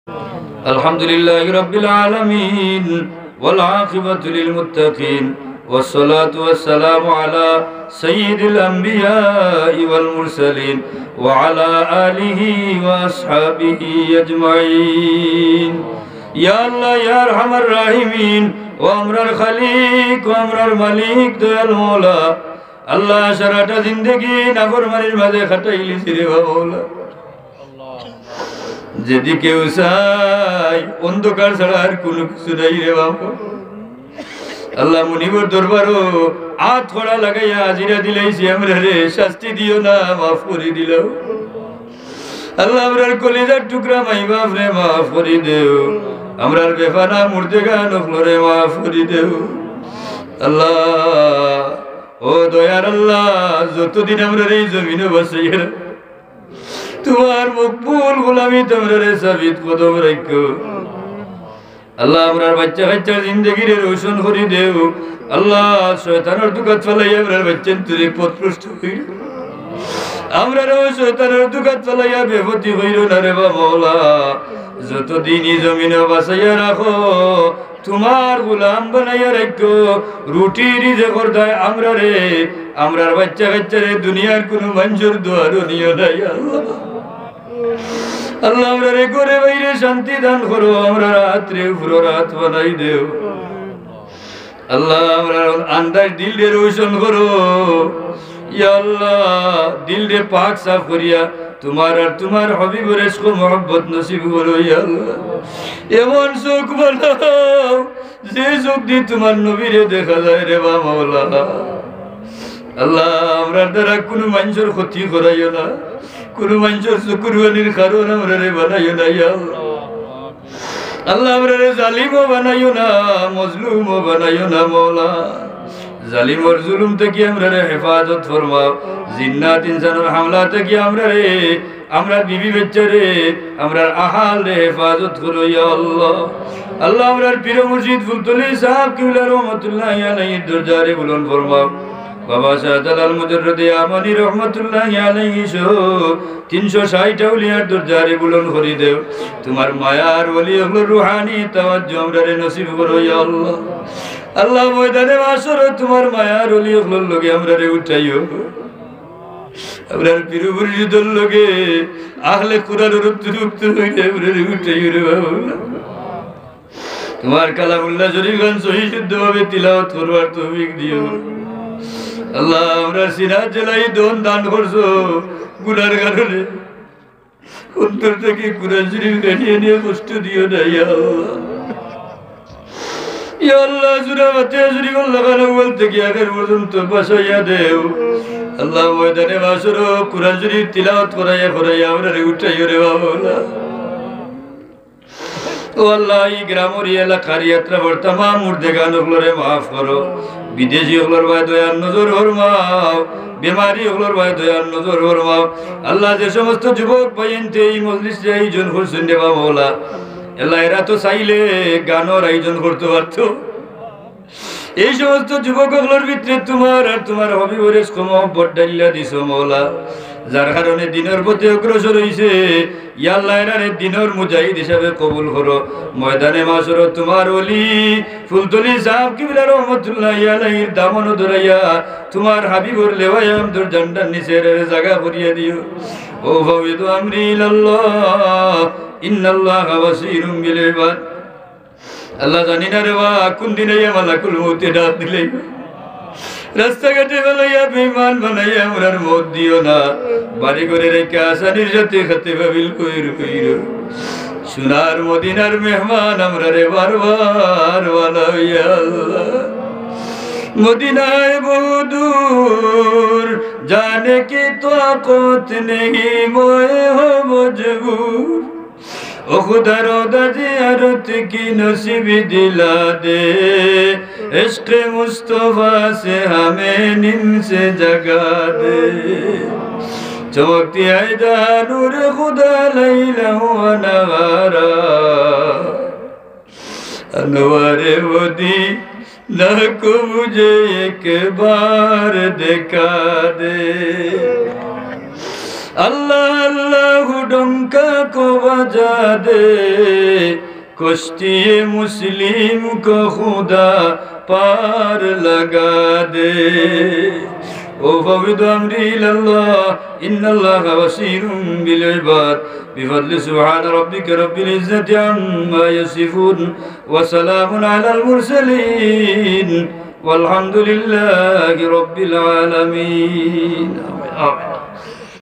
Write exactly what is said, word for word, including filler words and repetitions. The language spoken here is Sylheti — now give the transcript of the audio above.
الحمد لله رب العالمين، والعاقبة للمتقين، والصلاة والسلام على سيد الأنبياء والمرسلين، وعلى آله وأصحابه أجمعين. ইয়া আল্লাহ, ইয়া আরহামার রাহিমিন, ও আমরার খালিক, ও আমরার মালিক, দয়াল মওলা, আল্লাহ, সারাটা জিন্দেগি নাফরমানির মাঝে কাটাইলিছি রে বা মওলা। যেদিকেউ চাই, অন্ধকার ছাড়া আর কুনু কিছু নাই রে বাবা। আল্লাহ, মুনিবর দরবারো আত করা লাগাইয়া হাজিরা দিলাইছি আমরারে, শাস্তি দিও না, মাফ করি দিলাও। আল্লাহ, আমরার কলিজার টুকরা মাই বাফরে মাফ করি দেও, আমরার বেফানা মুর্দেগান অকলরে মাফ করি দেও। আল্লাহ, ও দয়ার আল্লাহ, যতদিন আমরারে ই জমিনো বাঁচাইয়া রাখো, তুমার মকবুল গোলামিত আমরারে সাবিত কদম রাখো। আল্লাহ, আমরার বাইচ্চা কাইচ্চার জিন্দেগিরে রোশন করি দেও। আল্লাহ, শয়তানর ধুকাত ফালাইয়া আমরার বাইচ্চাইন্তরে পথভ্রষ্ট করিও না। আমরারেও শয়তানর ধুকাত ফালাইয়া বেপথি করিও না রে বা মওলা। যতদিন ই জমিনো বাঁচাইয়া রাখো, তুমার গোলাম বানাইয়া রাখো, রুটি রিজেকর দায় আমরারে, আমরার বাইচ্চা কাইচ্চারে দুনিয়ার কুনু মানষর দুয়ারো নিও না, ইয়া আল্লাহ। আল্লাহ, আমরারে ঘরে বাইরে শান্তি দান করো, আমরার আতরে উপরর আত বানাই দেও। আল্লাহ, আমরার আন্দাজ দিলরে রোশন করো। ইয়া আল্লাহ, দিলরে পাক সাফ করিয়া তুমার আর তুমার হাবিবর ইশক মহব্বত নসিব করো, ইয়া আল্লাহ। এমন চোখ বানাও, যে চোখ দি তুমার নবীরে দেখা যায় রে বা মওলা। আল্লাহ, আমরার দ্বারা কুনু মানষর ক্ষতি করাইও না, কুনু মানষর চকুর পানির কারণ আমরারে বানাইও না, ইয়া আল্লাহ। আল্লাহ, আমরারে জালিমও বানাইও না, মজলুমও বানাইও না, মওলা। জালিমর জুলুম থাকি আমরারে হেফাজত ফরমাও। জিন্নাত ইনসানর হামলা থাকি আমরারে, আমরার বিবি বাইচ্চারে, আমরার আহালরে হেফাজত করো, ইয়া আল্লাহ। আল্লাহ, আমরার পীর মুর্শিদ ফুলতলি সাহেব কিবলা রহমতুল্লাহি আলাইহির দরজারে বুলন্দ ফরমাও। বাবা শাহজালাল মুজাররদে ইয়ামানি রহমতুল্লাহি আলাইহি সহ তিনশো ষাইট আউলিয়ার দরজারে বুলন্দ করি দেও। তুমার মায়ার ওলি অকলর রুহানি তাওয়াজ্জু আমরারে নসিব করো, ইয়া আল্লাহ। আল্লাহ, ময়দানে মাশরো তুমার মায়ার ওলি অকলর লগে আমরারে উঠাইও। আমরার পীর মুর্শিদর লগে আহলে কোরআনর অন্তর্ভুক্ত অইলে আমরারে উঠাইও রে বাবা। তুমার কালামুল্লাহ শরীফ খান সহি শুদ্ধভাবে তিলাওয়াত করবার তৌফিক দিও। আল্লাহ, আমরার সিরাজ জেলায় ধন দান করছো গুনার কারণে। অন্তর থাকি কোরআন শরীফ কানিয়া নিয়া কষ্ট দিও না, ইয়া আল্লাহ। ইয়া আল্লাহ, সূরা ফাতিহা শরীফ আল্লাহ খান আউয়াল থাকি আখের পর্যন্ত বাসাইয়া দেও। আল্লাহ, ময়দানে মাশরো কোরআন শরীফ তিলাওয়াত করাইয়া করাইয়া আমরারে উঠাইও রে বাবা। ও আল্লাহ, ই গ্রামর, ই এলাকার, ই আত্রাফর তামাম মুর্দেগান অকলরে মাফ করো। বিদেশি অকলর বায় দয়ার নজর ফরমাও, বেমারি অকলর বায় দয়ার নজর ফরমাও। আল্লাহ, যে সমস্ত যুবক ভাইয়াইন্তে ই মজলিসরে আয়োজন করছইন রে বা মওলা, আল্লাহ, এরা তো চাইলে গানর আয়োজন করতো পারতো। এই সমস্ত যুবক অকলর ভিতরে তুমার আর তুমার হাবিবর ইশক মহব্বত ঢাইল্লা দিছো মওলা, যার কারণে দিনর পথে অগ্রসর অইছে। ইয়া আল্লাহ, এরারে দিনর মুজাহিদ হিসাবে কবুল করো। ময়দানে মাশরো তুমার ওলি ফুলতলি সাহেব কিবলা রহমতুল্লাহি আলাইহির দামনো ধরাইয়া তুমার হাবিবর লেওয়ায়ে হামদর ঝান্ডার নিচে এরারে জাগা করিয়া দিও। أفوض أمري إلى الله إن الله بصير بالعباد। আল্লাহ, জানি না রে বা, কুন দিন আইয়া মালাকুল মউতে ডাক দিলে। রাস্তাঘাটে ফালাইয়া বেঈমান বানাইয়া আমরার মউত দিও না। বাড়ি ঘরে রেখে আসানির সাথে খাতে বাবিল কইর কইর। সোনার মদিনার মেহমান আমরারে বারবার বানাও, ইয়া আল্লাহ। مدینہ ہے بہت دور، جانے کی طاقت نہیں، میں ہوں مجبور۔ او خدا روضہ زیارت کی نصیب دلا دے، عشق مصطفیٰ سے ہمیں نیند سے جگا دے۔ چمکتی ہے جہاں نور خدا لیلا و نہارا، انوار مدینہ کو مجھے ایک بار دکھا دے۔ اللہ اللہ ڈنکا کو بجا دے، کشتی مسلم کو خدا پار لگا دے۔ أفوض أمري إلى الله، إن الله بصير بالعباد۔ بفضل سبحان ربك رب العزة عما يصفون، وسلام على المرسلين، والحمد لله رب العالمين۔ آمين۔